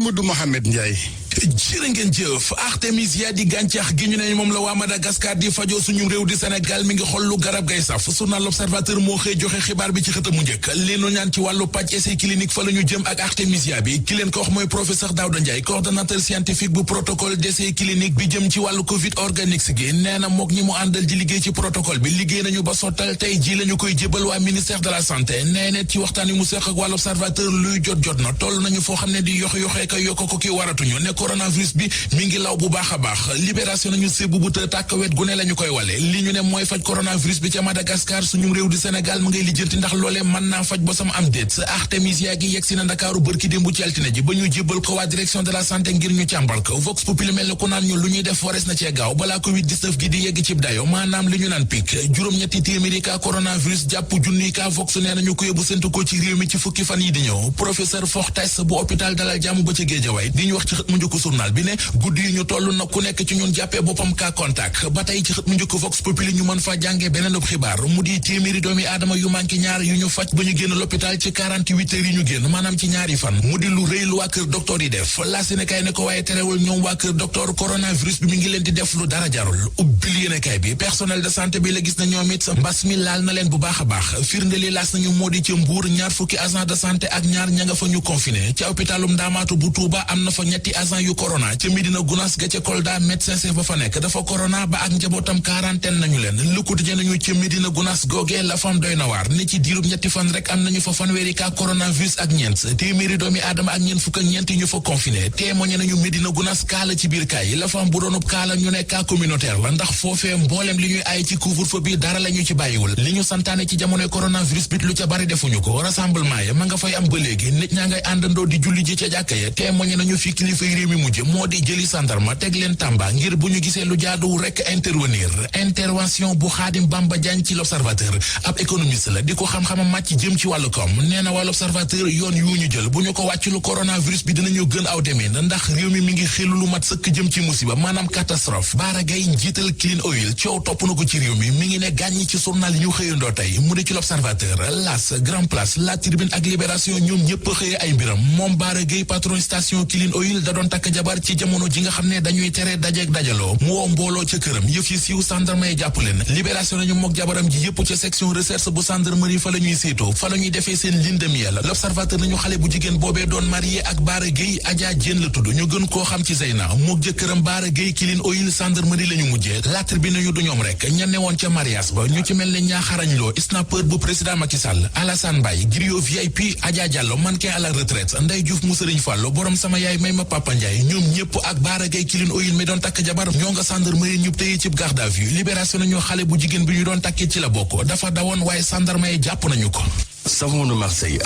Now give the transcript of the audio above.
Modou Mohamed Ndiaye. jërë ngeen jëf artémisia di gàncax gi ñu ne moom la waa Madagascar di fajoo suñu réew di Sénégal mi ngi xol lu garab gay saf journal L'Observateur moo xëy joxe xibaar bi ci xëtam mu njëkk li nu ñaan ci wàllu paj essai clinique fa la ñu jëm ak artémisia bi ki leen ko wax mooy professeur Daouda Ndiaye coordonnateur scientifique bu protocole d'essai clinique bi jëm ci wàllu Covid organique gi nee na mook ñi mu àndal di liggéey ci protocole bi liggéey nañu ba sottal tey ji la ñu koy jébal waa ministère de la santé nee na ci waxtaan wi mu seq ak waa L'Observateur luy jot na toll nañu foo xam ne di yoxe ka yokko ko ki waratuñu ne coronavirus bi mi ngi law bu baax a baax libération nañu sébu bu të tàkk wet gu ne la ñu koy wale li ñu ne mooy faj coronavirus bi ca Madagascar suñu réew di Sénégal mu ngay lijjanti ndax loolee mën naa faj ba sama am déet artémisia gi yegg si na Ndakaaru bërki démbu ci altine ji ba ñu jébbal ko waa direction de la santé ngir ñu càmbal ko Vox Populi mel ne ku naan ñu lu ñuy def warees na cee gaaw balaa Covid-19 gi di yegg cib dayo maanaam li ñu naan pic juróom-ñetti téeméeri cas coronavirus jàpp junniy cas Vox nee nañu ko yóbbu séntu ko ci réew mi ci fukki fan yi di ñëw professeur Fortes bu hôpital Dalal Jàmm ba ca Géejawaay di ñu wax ci xët mu njëkk journal bi ne guddi yi ñu toll na ku nekk ci ñun jàppee boppam cas contact ba tey ci xët mu njëkk Vox Populi ñu mën fa jànge beneen xibaar mu di téeméeri doomi aadama yu manqué ñaar yu ñu faj ba ñu génn l'hôpital ci 48 heures yi ñu génn maanaam ci ñaari fan mu di lu rëy lu waa kër docteur yi def la Sénégal ne ko waaye terewul ñoom waa kër docteur coronavirus bi mi ngi leen di def lu dara jarul ubbil yéenekaay bi personnel de santé bi la gis na ñoom it mbas mi laal na leen bu baax a baax firnde li laas nañu moo di ci Mbuur ñaar fukki agent de santé ak ñaar ña nga fa ñu confiné ci hôpitalum Ndaamaatu bu Tuuba am na fa ñetti agent yu corona ca Medina Gounass ga ca Kolda médecin chef ba fa nekk dafa corona ba ak njabootam quarantaine nañu leen Le Quotidien nañu ca Medina Gounass googee la fam doy na waar ne ci diirub ñetti fan rek am nañu fa fanweeri cas coronavirus ak ñeent téeméeri doomi aadama ak ñeent fukk ak ñeent ñu fa confiné témoigné nañu Medina Gounass kaala ci biir kaay la fam bu doonub kaala ñu ne cas communautaire la ndax foofee mboolem li ñuy ay ci couvre-feu bi dara la ñu ci bàyyiwul li ñu santaane ci jamonoy coronavirus bi lu ca bari defuñu ko rassemblement ya ma nga fay am ba léegi nit ñaa ngay àndandoo di julli ji ca jàkka ya témoigné nañu fi kilifa yi réew mi mujj moo di jëli sandarma teg leen Tamba ngir bu ñu gisee lu jaaduwul rek intervenir intervention bu Xaadim Bamba Diagne ci l'Observateur ab économiste la di ko xam-xamam màcc jëm ci wàllu koom nee na waa l'Observateur yoon yu ñu jël bu ñu ko wàcc lu coronavirus bi dinañu gën aw demee ndax réew mi ngi xelu lu mat sëkk jëm ci musiba maanaam catastrophe Bara Gaye njiital Clean Oil coow topp na ko ci réew mi ngi ne gàññi ci journal yi ñu xëyandoo tey mu di ci l'Observateur L'As Grand Place La Tribune ak Libération ñoom ñëpp xëyee ay mbiram moom Bara Gaye patron station Clean Oil da doon takk jabar ci jamono ji nga xam ne dañuy tere dajeek dajaloo mu woo mbooloo ca këram yëf yi siiw gendarmerie jàpp leen Libération nañu mook jabaram ji yëpp ca section recherche bu gendarmerie fa la ñuy séetoo fa la ñuy defee seen lune de miel L'Observateur nañu xale bu jigéen boobee doon marié ak Bara Gaye Adja Diène la tudd ñu gën koo xam ci Zeyna mook jëkkëram Bara Gaye Clean Oil gendarmerie la ñu mujjee La Tribune nañu du ñoom rek ña newoon ca mariage ba ñu ci mel ne ñaaxarañ loo snapper bu président Macky Sall Alassane Mbaye griot VIP Adja Diallo mannequin à la retraite Ndeye Diouf mu Sëriñ Fallu borom sama yaay may ma Papa Ndiaye ñoom ñëpp ak Bara Gaye Clean Oil mi doon takk jabar ñoo nga gendarmerie ñu téye ci garde à vue Libération nañu xale bu jigéen bi ñu doon takkee ci la bokk dafa dawoon waaye gendarmerie jàpp nañu ko. Savon de Marseille